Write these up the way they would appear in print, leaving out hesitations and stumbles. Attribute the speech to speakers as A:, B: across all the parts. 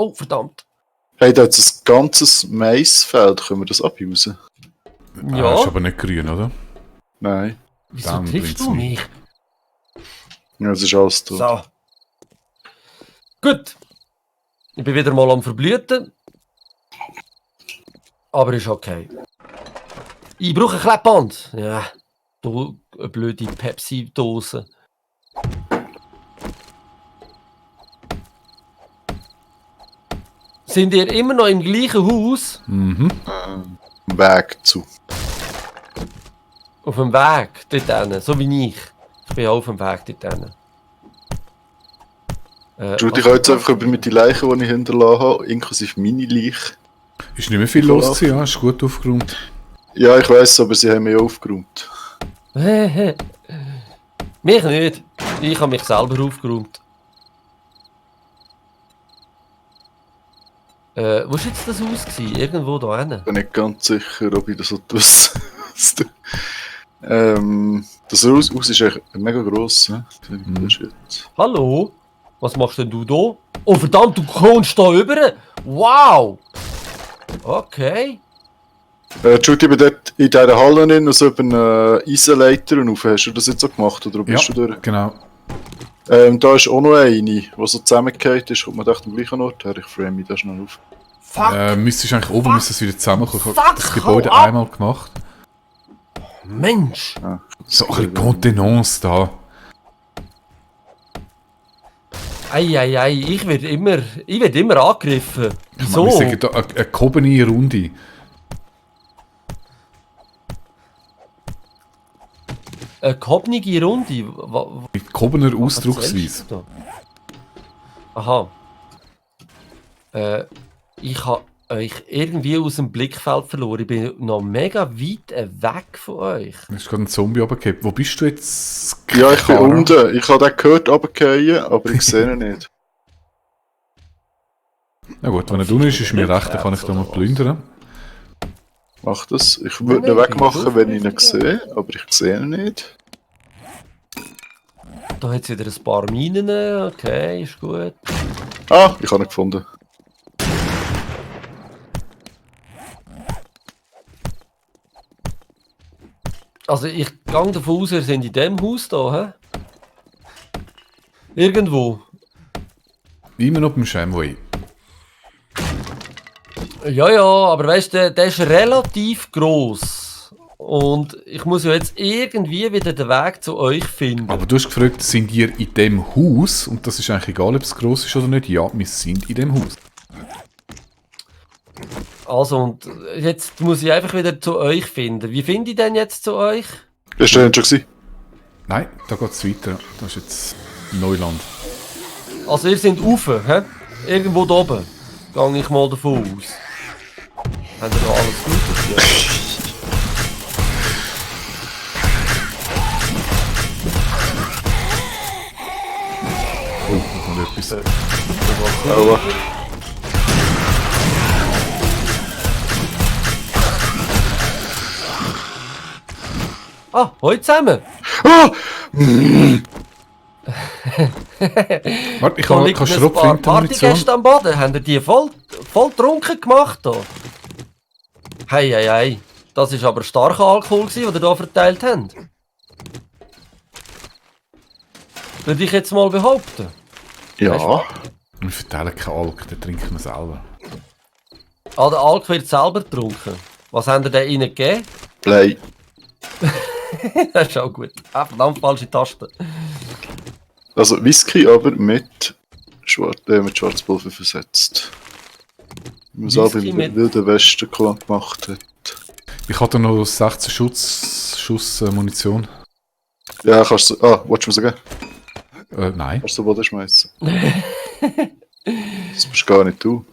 A: Oh, verdammt.
B: Hey, da hat ein ganzes Maisfeld. Können wir das abhusen?
A: Ja.
C: Ist aber nicht grün, oder?
B: Nein.
A: Wieso
C: Dann
A: triffst
C: bringt's
A: du
C: nicht.
A: mich?
B: Ja, das ist alles tot.
A: So. Gut. Ich bin wieder mal am Verblüten. Aber ist okay. Ich brauche ein Klebband. Ja. Du, eine blöde Pepsi-Dose. Sind ihr immer noch im gleichen Haus?
C: Mhm.
B: Weg zu.
A: Auf dem Weg dort hin, so wie ich. Ich bin auch auf dem Weg dort hin.
B: Du, ich jetzt einfach über mit die Leichen, die ich hinterlassen habe, inklusive meine Leiche.
C: Ist nicht mehr viel los gewesen, ja? Ist gut aufgeräumt.
B: Ja, ich weiss, aber sie haben mich aufgeräumt.
A: Mich nicht. Ich habe mich selber aufgeräumt. Wo war jetzt das Haus gewesen? Irgendwo da hinten.
B: Ich bin nicht ganz sicher, ob ich das etwas. Das Haus ist echt mega gross, ne?
A: Hallo? Was machst denn du da? Oh verdammt, du kommst da rüber? Wow! Okay.
B: Judy, ich bin dort in dieser Halle drin, also über eine Eisenleiter rauf. Hast du das jetzt so gemacht, oder bist du durch?
C: Genau.
B: Da ist auch noch eine, die so zusammengefallen ist. Kommt man echt am gleichen Ort her? Ich frame mich da schnell auf.
A: Fuck!
C: Müsstest eigentlich oben müsste es wieder zusammenkommen. Ich habe
A: Fuck,
C: das Gebäude
A: hau ab!
C: einmal gemacht.
A: Mensch!
C: So ein bisschen Kontenance da.
A: Eieiei, ich werde immer angegriffen. Wieso?
C: Wir sagen da eine gehobene Runde.
A: Eine gehobene Runde?
C: Mit gehobener
A: Was
C: Ausdrucksweise.
A: erzählst du da? Aha. Ich habe euch irgendwie aus dem Blickfeld verloren. Ich bin noch mega weit weg von euch.
C: Da ist gerade ein Zombie runtergefallen. Wo bist du jetzt?
B: Ja, ich bin
C: Clara?
B: unten. Ich habe den gehört runterfallen, aber ich sehe ihn nicht.
C: Na gut, wenn er unten ist, ist mir recht, dann kann ich da mal plündern.
B: Mach das. Ich würde ihn
A: Nein,
B: wegmachen, wenn ich ihn sehe, aber ich sehe ihn nicht.
A: Da hat es wieder ein paar Minen. Okay, ist gut.
B: Ah, ich habe ihn gefunden.
A: Also ich gehe davon aus, ihr seid in dem Haus da, hä? Irgendwo.
C: Immer noch beim Shamway.
A: Ja, aber weißt du, der ist relativ gross. Und ich muss ja jetzt irgendwie wieder den Weg zu euch finden.
C: Aber du hast gefragt, sind ihr in dem Haus? Und das ist eigentlich egal, ob es gross ist oder nicht. Ja, wir sind in dem Haus.
A: Also, und jetzt muss ich einfach wieder zu euch finden. Wie finde ich denn jetzt zu euch?
B: Ist der nicht schon gewesen?
C: Nein, da geht es weiter. Das ist jetzt Neuland.
A: Also, ihr seid rauf, hä? Irgendwo da oben. Gehe ich mal davon aus. Habt ihr da alles gut? Ja.
C: Oh, da kommt etwas.
B: Aua.
A: Ah, heute zusammen!
B: Ah!
C: Warte, ich
A: Da
C: kann
A: liegen ein paar
C: Schrotflintenmunition.
A: Partygäste am Boden. Habt ihr die voll trunken gemacht da? Hey. Das war aber starker Alkohol, den ihr hier verteilt habt. Würde ich jetzt mal behaupten.
B: Ja.
C: Wir verteilen keinen Alk, den trinken wir selber.
A: Ah, der Alk wird selber getrunken. Was habt ihr denn ihnen gegeben?
B: Play.
A: Das ist auch gut. Ah, verdammt falsche Taste.
B: Also Whisky, aber mit Schwarzpulver versetzt. Wie man es auch
A: Whisky
B: beim
A: mit-
B: Wilden Westen gemacht hat.
C: Ich hatte noch 16 Schuss Munition.
B: Ja, kannst du... Ah, willst du mir sagen?
C: Nein.
B: Kannst du Boden schmeißen? Das bist gar nicht du.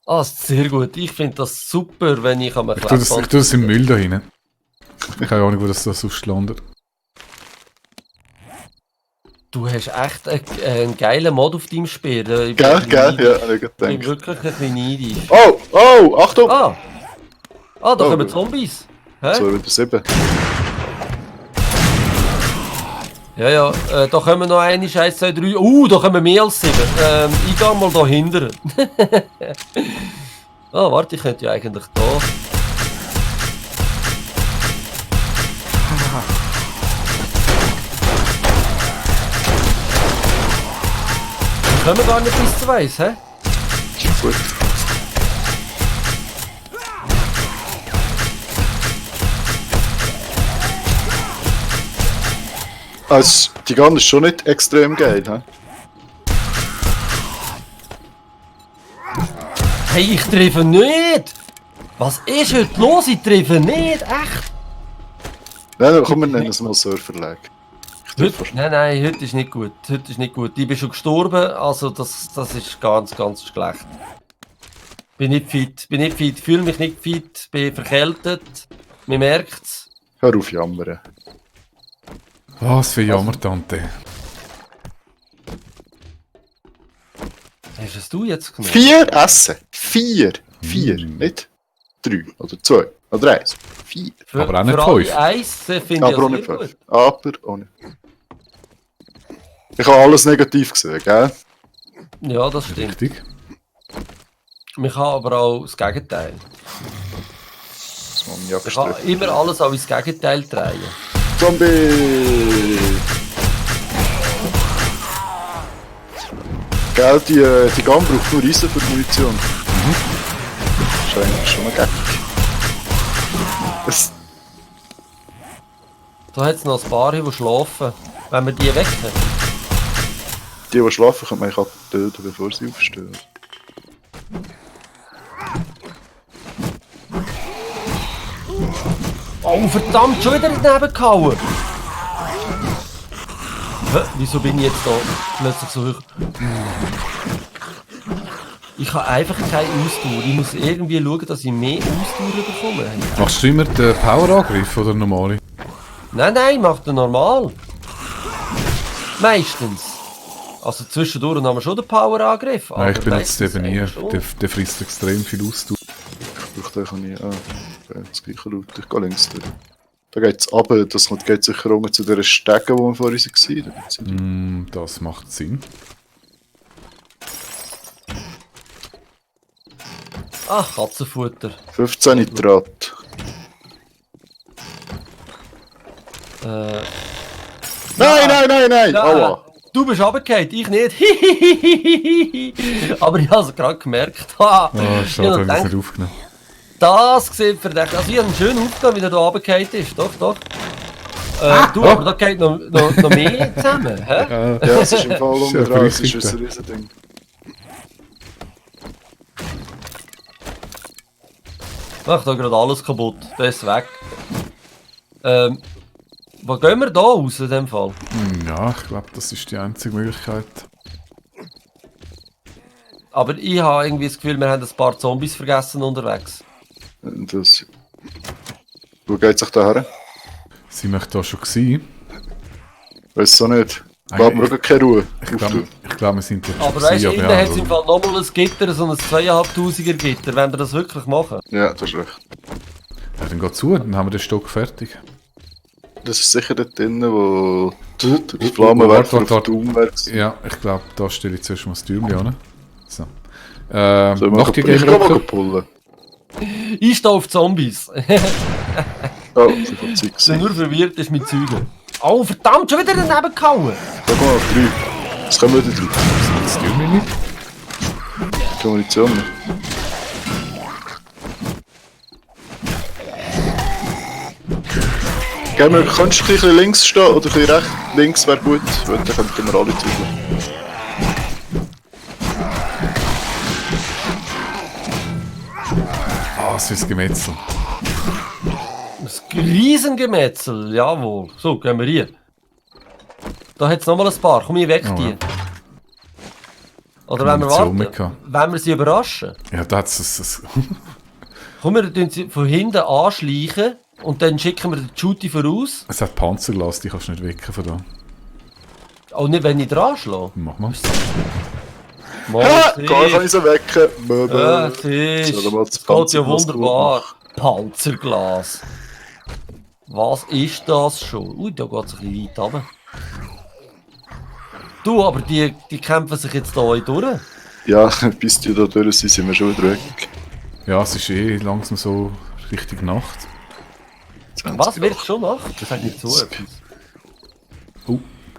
A: Ah, das ist sehr gut. Ich finde das super, wenn ich am
C: Ich tue das im Müll da hinten. Ich habe Ahnung, wo das da sonst landet.
A: Du hast echt einen geilen Mod auf deinem Spiel. Ich bin
B: Gell,
A: ein bisschen
B: gell?
A: neidisch.
B: Ja, habe ich
A: Ich bin
B: gedacht.
A: wirklich ein bisschen neidisch.
B: Oh, Achtung!
A: Ah, da
B: Oh.
A: kommen Zombies. Hä?
B: So, wieder 7.
A: Ja, da kommen noch eine, 1, 2, 3. Da kommen mehr als 7. Ich gehe mal da hinten. Warte, ich könnte ja eigentlich da. Wir kommen gar nicht bis zu weiss, hä?
B: Gut. Also, die Gun ist schon nicht extrem geil, hä?
A: Hey, ich treffe nicht! Was ist heute los? Ich treffe nicht, echt?
B: Nein, komm, wir nennen es mal Surferlag.
A: Nein, heute ist nicht gut. Heute ist nicht gut. Ich bin schon gestorben, also das ist ganz, ganz schlecht. Bin nicht fit, fühle mich nicht fit, bin verkältet. Man merkt's.
B: Hör auf jammern.
C: Was für Jammertante.
A: Hast es du jetzt genommen?
B: 4 Essen. 4. 4. Nicht 3 oder 2 oder 1. 4.
C: Aber auch nicht
A: für alle
C: 5.
A: Eis finde ich
B: Aber auch
A: ja
B: nicht
A: sehr
B: 5.
A: gut.
B: Aber auch nicht. Ich habe alles negativ gesehen, gell?
A: Ja, das stimmt.
C: Richtig.
A: Man kann aber auch das Gegenteil.
B: Das muss ich
A: Man kann
B: abstreiten.
A: immer alles auch ins Gegenteil drehen.
B: Zombie! Gell, die Gun braucht nur Eisen für die Munition. Das ist eigentlich schon mal geil.
A: Da hat es noch ein paar, die schlafen. Wenn wir die wecken.
B: Die schlafen, können man eigentlich töten, bevor sie aufstehen.
A: Oh, verdammt, schon wieder daneben gehauen! Hä? Wieso bin ich jetzt da plötzlich so hoch? Ich habe einfach keine Ausdauer. Ich muss irgendwie schauen, dass ich mehr Ausdauer bekomme.
C: Machst du immer den Power-Angriff oder den normalen?
A: Nein, mach den normal. Meistens. Also zwischendurch haben wir schon den Power-Angriff.
C: Nein, ich
A: aber
C: benutze
A: meistens
C: eben nie.
A: eigentlich schon.
C: Der frisst extrem viel Ausdauer.
B: Ich brauche den nie. Das gleiche Laut. Ich gehe links durch. Da geht es runter, das geht sicher runter zu dieser Stege, wo wir vorhin waren.
C: Das macht Sinn.
A: Ach, Katzenfutter.
B: 15 Nitrat. Nein! Aua!
A: Du bist runtergefallen, ich nicht. Aber ich habe es gerade gemerkt.
C: Ah, schade,
A: Ich
C: habe ich
A: gedacht,
C: es nicht aufgenommen.
A: Das sieht verdächtig. Also ich habe einen schönen aufgenommen, wie der da runtergefallen ist. Doch. Du, aber da geht noch mehr zusammen. Hä?
B: Ja, es ist im Fall
C: Ist ja
B: unten dran, es ist
C: Frühstück.
B: ein Riesending.
A: Macht da gerade alles kaputt. Der ist weg. Wo gehen wir da raus in dem Fall?
C: Ja, ich glaube, das ist die einzige Möglichkeit.
A: Aber ich habe irgendwie das Gefühl, wir haben ein paar Zombies vergessen unterwegs.
B: Das. Wo geht sich da her?
C: Sind wir da schon gewesen?
B: Weiß es auch nicht. Ich glaube, wir haben keine Ruhe.
C: Ich glaube, wir sind dort schon
A: Aber weißt du,
C: gewesen,
A: innen hat es
C: ja,
A: im Fall nochmal ein Gitter, so ein 2500er Gitter, wenn wir das wirklich machen.
B: Ja, das ist recht.
C: Ja, dann geht zu, dann haben wir den Stock fertig.
B: Das ist sicher dort drinnen, wo die Flammenwerfer
C: warte.
B: auf die Umwelt sind.
C: Ja, ich glaube, da stelle ich zuerst mal das Türmchen an. So.
B: Sollen wir
C: Noch die
B: ich kann mal
C: Gegenrücker?
B: pullen.
A: Ich stehe auf Zombies.
B: Oh, das war Zeit.
A: Der nur verwirrt ist mit Zeugen. Oh, verdammt, schon wieder daneben gehauen!
B: Sag mal, 3. Jetzt kommen wir wieder 3.
C: Das Türmchen nicht.
B: Die Munition nicht. Gell, wir kannst du ein bisschen links stehen oder ein bisschen rechts? Links wäre gut, weil dann könnten wir alle zügeln.
C: Ah, es ist Gemetzel.
A: Ein Riesengemetzel, jawohl. So, gehen wir hier. Da hat es nochmal ein paar, komm ich weg
C: Oh,
A: die.
C: ja.
A: Oder wenn wir
C: Munition
A: warten,
C: mitgehabt.
A: wenn wir sie überraschen.
C: Ja, da hat es.
A: Komm, wir tun sie von hinten anschleichen und dann schicken wir den Shooty voraus.
C: Es hat Panzerglas, die kannst du nicht wecken von da.
A: Auch nicht, wenn ich dran schlage.
C: Mach mal.
B: Ha! Gar kann ich sie wecken.
A: Ja,
B: Möbel.
A: Fisch.
B: Sollen wir das
A: Das geht ja
B: Panzerglas
A: wunderbar. Panzerglas. Was ist das schon? Ui, da geht es ein bisschen weit runter. Du, aber die kämpfen sich jetzt da durch.
B: Ja, bis die da durch sind wir schon wieder weg.
C: Ja, es ist eh langsam so richtig Nacht.
B: 20
A: Was, wird schon Nacht? Das sagt nicht so etwas.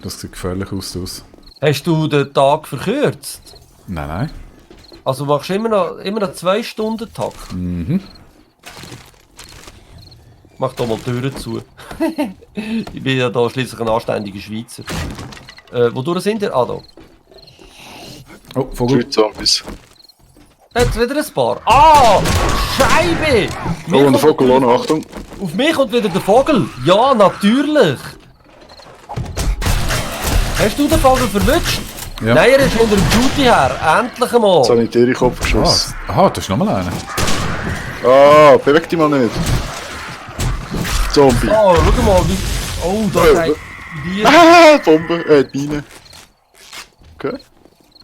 C: Das sieht gefährlich aus.
A: Hast du den Tag verkürzt?
C: Nein.
A: Also machst du immer noch 2 Stunden Takt?
C: Mhm.
A: Mach doch mal die Türen zu. Ich bin ja da schließlich ein anständiger Schweizer. Wodurch sind ihr? Ah, da.
C: Oh, Vogel.
B: 3 Zombies.
A: Jetzt wieder ein paar. Ah! Scheibe!
B: Oh, und der Vogel auch noch, Achtung.
A: Auf mich kommt wieder der Vogel. Ja, natürlich. Hast du den Vogel verwünscht?
C: Ja.
A: Nein, er ist hinter dem Duty her. Endlich einmal.
B: Jetzt habe ich dir in den Kopf geschossen.
C: Aha, da ist nochmal einer.
B: Ah, beweg dich mal nicht. Zombie.
A: Oh, schau mal, wie... Oh, da ist die...
B: Ah, Bombe, Mine. Okay.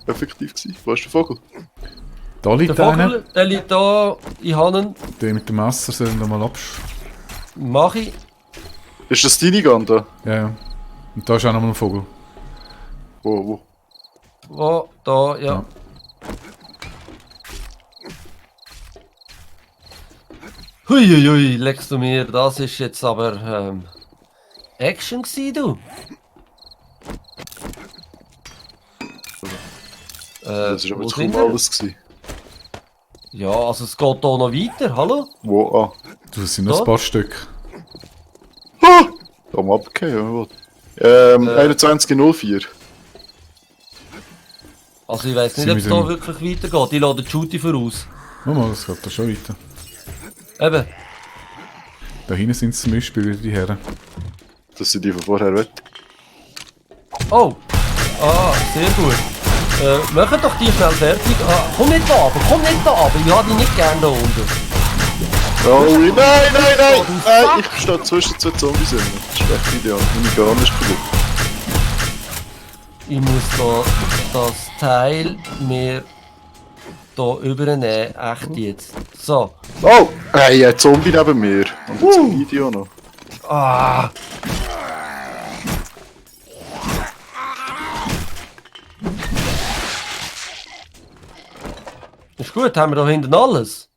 B: Effektiv gewesen. Wo ist der Vogel?
C: Da
A: Der
C: liegt einer.
A: Vogel, der liegt da. Ich habe ihn.
C: Der mit dem Messer soll ihn mal
A: Mach ich.
B: Ist das deine Gun da?
C: Ja. Und da ist auch nochmal ein Vogel.
B: Wo?
A: Wo? Da, ja.
C: Ja.
A: Huiuiui, leckst du mir. Das ist jetzt aber Action gsi, du.
B: Das war aber
A: wo
B: jetzt
A: sind
B: kaum
A: wir?
B: alles gewesen.
A: Ja, also es geht hier noch weiter. Hallo?
B: Wo? Ah.
C: Das sind noch
A: Da?
C: ein paar Stück.
B: Da mal abgehen, ja. 21.04.
A: Also ich weiß nicht,
C: Sind
A: ob es
C: wir
A: da
C: denn-
A: wirklich weitergeht. Ich lade die Shooty voraus.
C: Schau mal, das geht da schon weiter.
A: Eben.
C: Da hinten sind zum Beispiel wieder die Herren.
B: Das sind die von vorher weg.
A: Oh! Ah, sehr gut. Machen doch die schnell fertig. Ah, komm nicht da runter, komm nicht da runter. Ich habe dich nicht gerne da unten.
B: Oh, nein! Ich stehe zwischen 2 Zombies. Das ist echt ideal. Meine Gun ist kaputt.
A: Ich muss da das Teil mir da übernehmen. Echt jetzt. So.
B: Oh! Hey, ein Zombie neben mir. Und jetzt ein Video noch.
A: Ah! Ist gut, haben wir da hinten alles.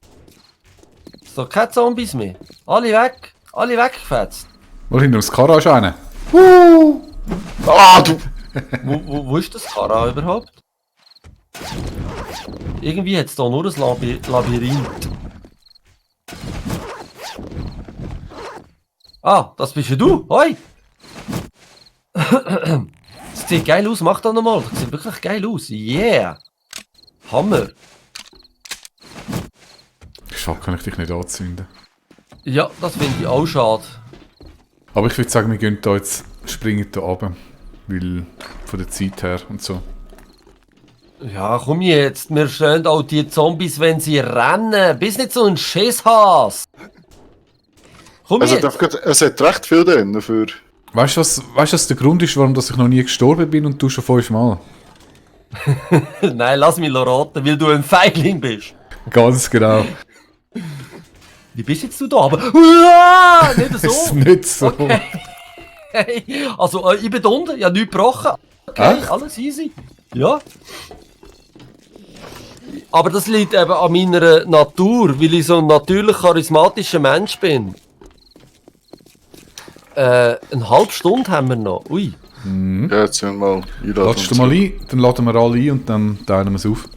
A: So, keine Zombies mehr. Alle weg. Alle weggefetzt.
C: Mal hinter das Karra ist einer.
B: Ah, du!
A: Wo ist das Kara überhaupt? Irgendwie hat es da nur ein Labyrinth. Ah, das bist ja du. Hoi! Das sieht geil aus, mach das nochmal. Das sieht wirklich geil aus. Yeah! Hammer!
C: Schade, kann ich dich nicht anzünden.
A: Ja, das finde ich auch schade.
C: Aber ich würde sagen, wir gehen da jetzt, springen da runter. Weil, von der Zeit her und so.
A: Ja, komm jetzt. Wir stehen auch die Zombies, wenn sie rennen. Bist nicht so ein Schisshas. Komm
B: Also,
A: jetzt.
B: es hat recht viel drin für.
C: Weißt du, was der Grund ist, warum dass ich noch nie gestorben bin und du schon 5-mal?
A: Nein, lass mich raten, weil du ein Feigling bist.
C: Ganz genau.
A: Wie bist jetzt du da? Aber Uah, nicht
C: Das ist
A: so.
C: nicht so.
A: Okay. Hey, also ich bin da unten, ich habe nichts gebrochen. Okay,
C: Echt?
A: alles easy. Ja. Aber das liegt eben an meiner Natur, weil ich so ein natürlich charismatischer Mensch bin. Eine halbe Stunde haben wir noch. Ui.
B: Ja, jetzt sind wir mal einladen.
C: Ladest du mal ein, dann laden wir alle ein und dann teilen wir es auf.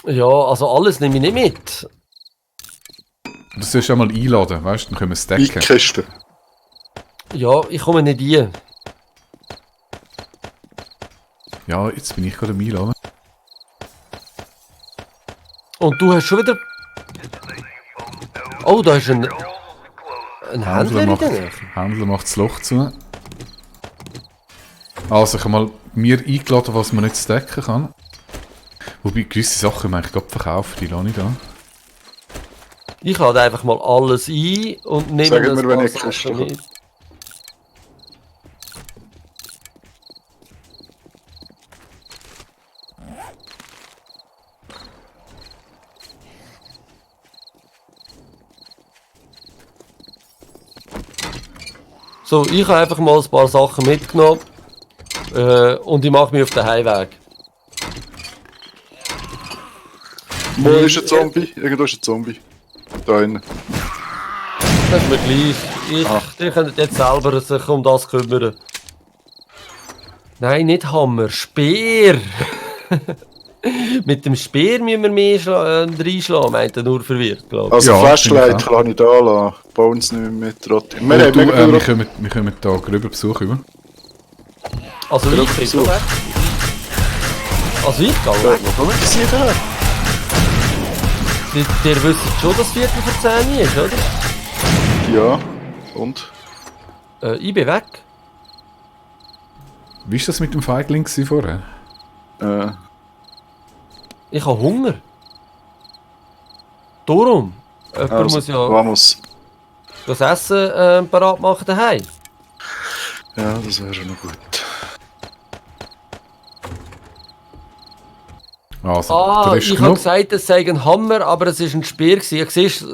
A: Ja, also alles nehme ich nicht mit.
C: Du sollst ja mal einladen, weißt du, dann können wir es decken.
B: Kiste.
A: Ja, ich komme nicht rein.
C: Ja, jetzt bin ich gerade am Einladen.
A: Und du hast schon wieder... Oh, da ist ein Händler in der Nähe.
C: Händler macht das Loch zu. Also ich habe mal mir eingeladen, was man nicht stacken kann. Wobei gewisse Sachen man eigentlich gerade verkaufen, die lasse ich da.
A: Ich lade einfach mal alles ein und nehme
B: Sag
A: das
B: mir, wenn
A: paar
B: ich Kiste
A: Sachen
B: habe.
A: mit. So, ich habe einfach mal ein paar Sachen mitgenommen. Und ich mache mich auf den Heimweg.
B: Wo ist ein Zombie? Irgendwo ist ein Zombie. Da innen.
A: Das ist mir gleich. Die können jetzt selber sich um das kümmern. Nein, nicht Hammer, Speer! Mit dem Speer müssen wir mehr reinschlagen, meint er nur verwirrt, glaube ich.
B: Also
C: Ja,
B: Flashlight
C: finde
B: kann ich da lassen. Bones nicht mehr mit Rotti.
C: Oh, wir kommen da gröber Besuch über.
A: Also ich bin so weg. Also ich gehe weg.
B: Wo kommen die her?
A: Ihr wisst schon, dass Viertel vor 10 ist, oder?
B: Ja. Und?
A: Ich bin weg.
C: Wie war das mit dem Feigling vorher?
A: Ich habe Hunger. Darum. Jemand
B: Also,
A: muss ja
B: vamos.
A: das Essen parat machen daheim.
B: Ja, das wäre schon noch gut.
C: Also, der ist
A: Ich habe
C: genug.
A: gesagt, es sei ein Hammer, aber es war ein Speer. Du siehst,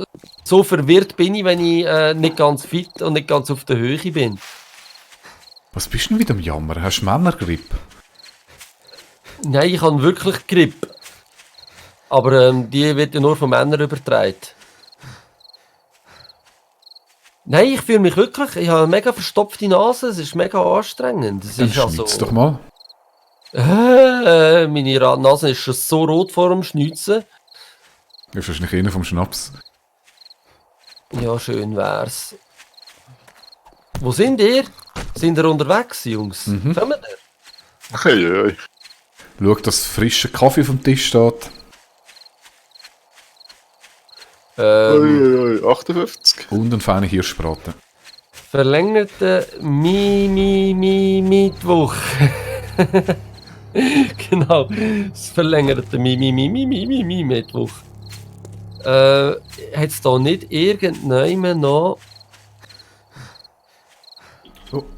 A: so verwirrt bin ich, wenn ich nicht ganz fit und nicht ganz auf der Höhe bin.
C: Was bist du denn wieder am Jammern? Hast du Männergrip?
A: Nein, ich habe wirklich Grippe. Aber die wird ja nur von Männern übertragen. Nein, ich fühle mich wirklich, ich habe eine mega verstopfte Nase, es ist mega anstrengend. Es
C: Dann
A: ist also,
C: schneid's doch mal.
A: meine Nase ist schon so rot vor dem Schnitzen.
C: Du bist wahrscheinlich einer vom Schnaps.
A: Ja, schön wär's. Wo sind ihr? Sind ihr unterwegs, Jungs? Kommen ihr?
B: Hey.
C: Schau, dass frischer Kaffee auf dem Tisch steht.
B: 58.
C: Und ein feiner Hirschbraten.
A: Verlängerte Mittwoch. Genau, das verlängerte Mittwoch. Hat es da nicht irgendjemand noch...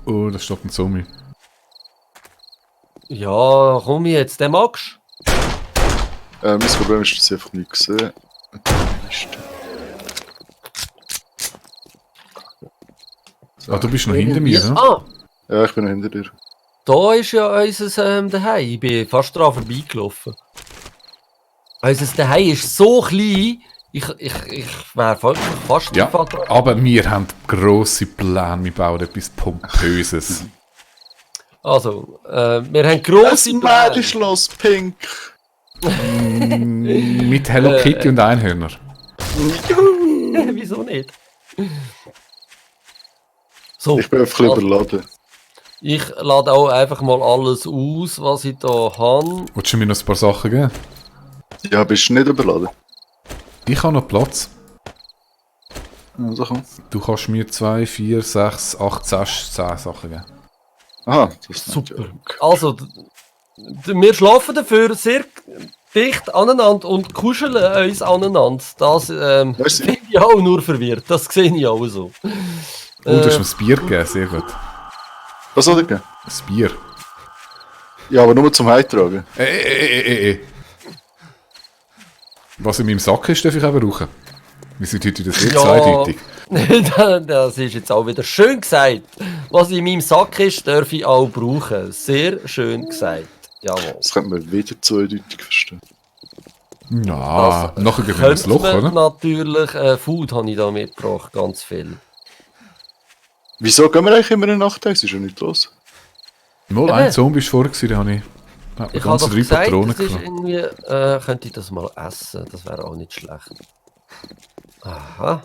C: Oh, da steht ein Zombie.
A: Ja, komm jetzt, den magst
B: Mein Problem ist, dass ich einfach nicht gesehen.
C: Ah, du bist noch hinter mir, ne?
A: Ah,
B: Ja, ich bin noch hinter dir.
A: da ist ja unser Daheim. Ich bin fast dran vorbeigelaufen. Unser Daheim ist so klein, ich wäre fast
C: Ja,
A: dran.
C: aber wir haben grosse Pläne. Wir bauen etwas Pompöses.
A: Also, wir haben
B: Das
A: grosse Pläne.
B: Schloss Pink.
C: Mit Hello Kitty und Einhörner.
A: Wieso nicht? So,
B: Ich bin einfach
A: also,
B: überladen.
A: ich lade auch einfach mal alles aus, was ich da habe.
C: Willst du mir noch ein paar Sachen geben?
B: Ja, bist du nicht überladen?
C: Ich habe noch Platz.
B: Also komm.
C: Du kannst mir 2, 4, 6, 8, 10 Sachen geben.
B: Aha, das ist
A: Super. Also, wir schlafen dafür sehr dicht aneinander und kuscheln uns aneinander. Das
B: Merci.
A: finde ich auch nur verwirrt. Das sehe ich auch so.
C: Oh, du hast mir das Bier gegeben, sehr gut.
B: Was soll ich geben?
C: Das Bier.
B: Ja, aber nur zum Heimtragen.
C: Was in meinem Sack ist, darf ich auch brauchen. Wir sind heute wieder sehr
A: Ja.
C: zweideutig.
A: Das ist jetzt auch wieder schön gesagt. Was in meinem Sack ist, darf ich auch brauchen. Sehr schön gesagt. Jawohl.
B: Das könnte man wieder zweideutig verstehen.
C: Na, nachher gehen wir ins
A: Könnte
C: Loch,
A: man
C: oder?
A: natürlich, Food habe ich da mitgebracht, ganz viel.
B: Wieso gehen wir eigentlich immer eine Nacht essen? Ist ja nicht los.
C: Mal ein Zombie war vorher, den habe ich.
A: Ich habe
C: Ganze
A: doch
C: 3
A: gesagt,
C: Patronen
A: das ist
C: genommen.
A: irgendwie, könnte ich das mal essen, das wäre auch nicht schlecht. Aha.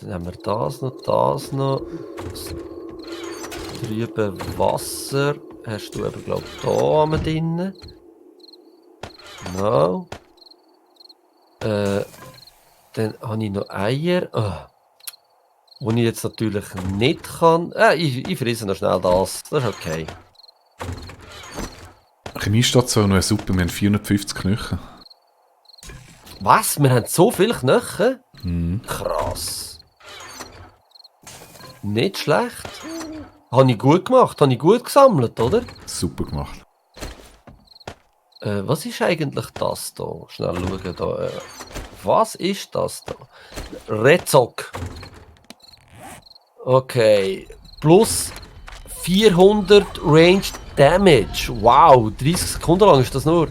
A: Dann haben wir das noch. Das trübe Wasser hast du eben, glaube ich, da am drin. Genau. Dann habe ich noch Eier. Wo ich jetzt natürlich nicht kann. Ich frisse noch schnell das. Das ist okay.
C: Chemie steht so noch eine Suppe, wir haben 450 Knöchel.
A: Was? Wir haben so viele Knochen? Krass. Nicht schlecht. Habe ich gut gemacht. Habe ich gut gesammelt, oder?
C: Super gemacht.
A: Was ist eigentlich das da? Schnell schauen da. Was ist das da? Rezok. Okay. Plus 400 Range Damage. Wow, 30 Sekunden lang ist das nur.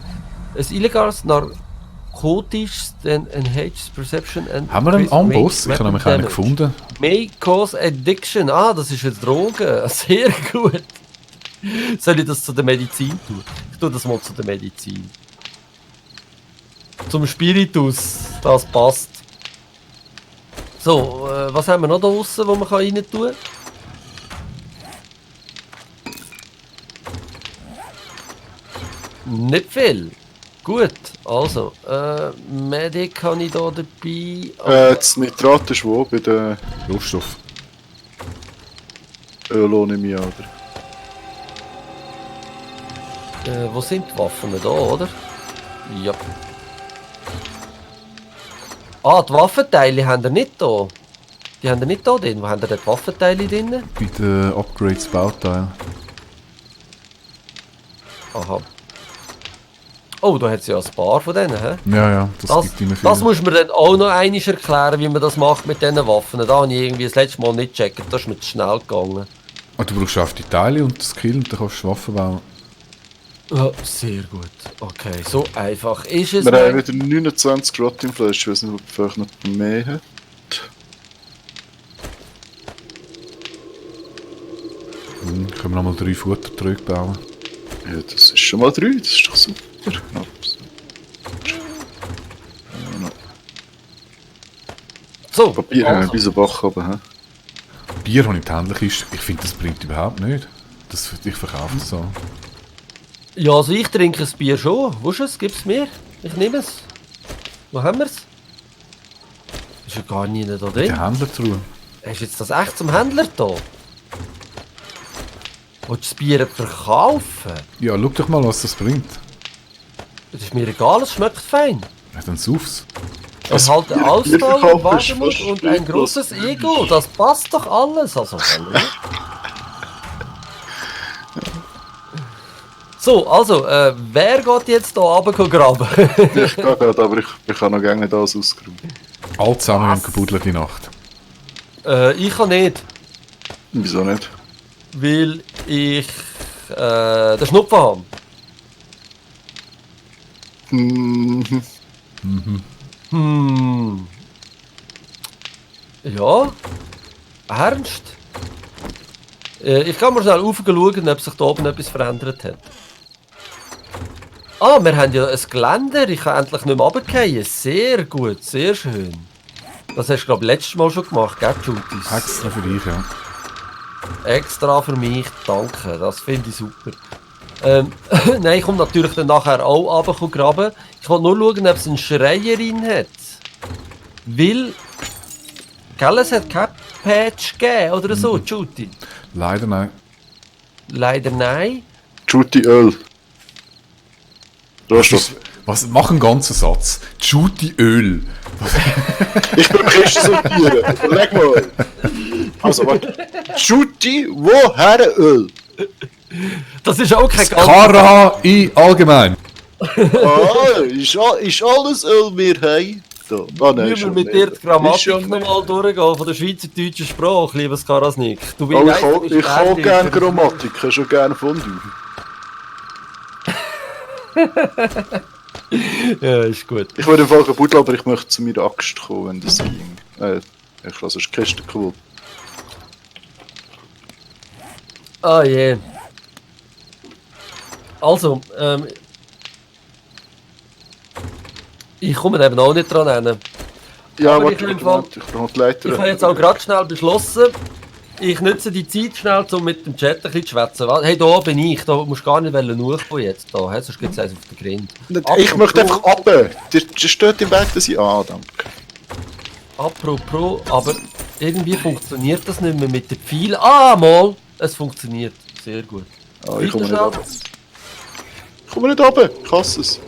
A: Ein illegales narkotisches Enhanced Perception and
C: Haben wir einen
A: increased
C: Amboss?
A: range
C: Ich habe nämlich
A: weapon
C: einen
A: damage.
C: gefunden.
A: May cause addiction. Ah, das ist eine Droge. Sehr gut. Soll ich das zu der Medizin tun? Ich tue das mal zu der Medizin. Zum Spiritus. Das passt. So, was haben wir noch da draussen, wo man rein tun kann? Nicht viel. Gut, also, Medic habe ich da dabei.
B: Das Nitrat ist wo? Bei den
C: Rohstoff.
B: Öl nehme ich an, oder?
A: Wo sind die Waffen da, oder? Ja. Ah, die Waffenteile haben wir nicht da. Die haben wir nicht da drin. Wo haben wir denn die Waffenteile drin?
C: Bei den Upgrades Bauteil.
A: Aha. Oh, da hat es ja ein paar von denen, hä?
C: Ja, das
A: Das,
C: gibt immer viel.
A: das muss man dann auch noch einmal erklären, wie man das macht mit diesen Waffen. Da habe ich irgendwie das letzte Mal nicht gecheckt, da ist mir zu schnell gegangen.
C: Ah, du brauchst auf die Teile und das Skill und dann kannst du Waffen bauen.
A: Ja, sehr gut. Okay, so einfach ist es.
B: Wir haben wieder 29 Grad im Fleisch. Ich weiß nicht, ob vielleicht noch mehr hat.
C: Können wir nochmal 3 Futtertröge bauen.
B: Ja, das ist schon mal 3, das ist doch super. Knapp.
A: So,
B: Papier haben wir
A: also.
B: bis zum Bach oben. He?
C: Bier, das nicht händlich ist, ich finde, das bringt überhaupt nicht. Ich verkaufe das so.
A: Ja, also ich trinke das Bier schon. Wo ist es? Gib's mir? Ich nehme es. Wo haben wir es? Ist ja gar nicht da
C: Die
A: drin.
C: Händlertruhe.
A: Hast du jetzt das echt zum Händler da? Willst du das Bier verkaufen?
C: Ja, schau doch mal, was das bringt.
A: Das ist mir egal, es schmeckt fein.
C: Ja, dann sauf's.
A: Er
B: Also,
A: hat
B: Bier
A: Ausdauer,
B: verkaufen ist
A: Wagemut
B: fast
A: und ein großes Ego. Das passt doch alles. Also, hallo. So, also, wer geht jetzt hier runter graben?
B: Ich gehe gerade, aber ich habe noch gerne nicht alles ausgeräumt.
C: Alle zusammen haben gebuddelt die Nacht.
A: Ich kann nicht,
B: Wieso nicht?
A: weil ich den Schnupfen habe. Ja, ernst? Ich kann mal schnell schauen, ob sich da oben etwas verändert hat. Ah, wir haben ja ein Geländer. Ich kann endlich nicht mehr runterfallen. Sehr gut, sehr schön. Das hast du, glaube ich, letztes Mal schon gemacht, gell, Jutis?
C: Extra für dich, ja.
A: Extra für mich, danke. Das finde ich super. Nein, ich komme natürlich dann nachher auch runter graben. Ich wollte nur schauen, ob es eine Schreierin hat. Weil... Gell, es hat kein Patch gegeben oder so, Juti?
C: Leider nein.
A: Leider nein.
B: Juti Öl. Rohstoff.
C: Was? Mach einen ganzen Satz. Juti Öl.
B: Ich bin Kiste sortieren. Leg mal. Also, warte. Juti, woher Öl?
A: Das ist auch kein ganz...
C: KRI allgemein.
B: Ah, ist alles Öl wir haben? So. Ah, nein,
A: Müssen wir
B: schon
A: mit
B: nicht.
A: dir die
B: Ist
A: Grammatik
B: schon
A: nochmal durchgehen von der schweizerdeutschen Sprache, liebes Karasnik. Du
B: Oh,
A: weißt, du
B: ich
A: bist
B: kann
A: Berliner.
B: gerne Grammatik, ich kann schon gerne Fondue.
A: Ja, ist gut.
B: Ich würde im Fall kaputt, aber ich möchte zu meiner Axt kommen, wenn das ging. Ich lasse die Kiste kaputt.
A: Ah je. Also, ich komme eben auch nicht dran hin.
B: Ja,
A: Aber
B: warte,
A: ich will
B: ich brauche die Leiter.
A: Ich habe jetzt auch gerade schnell beschlossen, ich nutze die Zeit schnell, um mit dem Chat ein bisschen zu schwätzen. Hey, da bin ich, da musst du gar nicht hochkommen jetzt. Da, hey, sonst gibt es eins auf den Grind.
B: Ich möchte einfach ab. Der steht im Weg, dass ich... Ah, danke.
A: Apropos, aber irgendwie funktioniert das nicht mehr mit den Pfeilen. Ah, mal! Es funktioniert. Sehr gut.
B: Ah, ich komme nicht
A: Weiter
B: ab. Ich komme nicht ab, ich hasse es.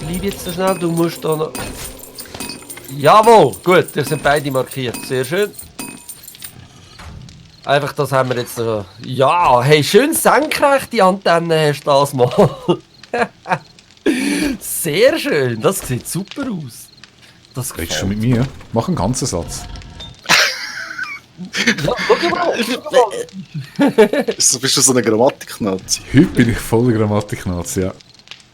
A: Bleib jetzt so schnell, du musst da noch... Jawohl, gut, wir sind beide markiert. Sehr schön. Einfach, das haben wir jetzt noch... Ja, hey, schön senkrechte Antenne hast du das mal. Sehr schön, das sieht super aus. Das
C: Redest du
A: gefällt
C: mit mir? Mach einen ganzen Satz.
A: Ja, schau mal.
B: Bist du so eine Grammatik-Nazi?
C: Heute bin ich voller Grammatik-Nazi, ja.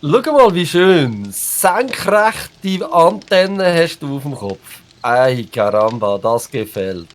A: Schau mal, wie schön. Senkrechte Antennen hast du auf dem Kopf. Ei, Caramba, das gefällt.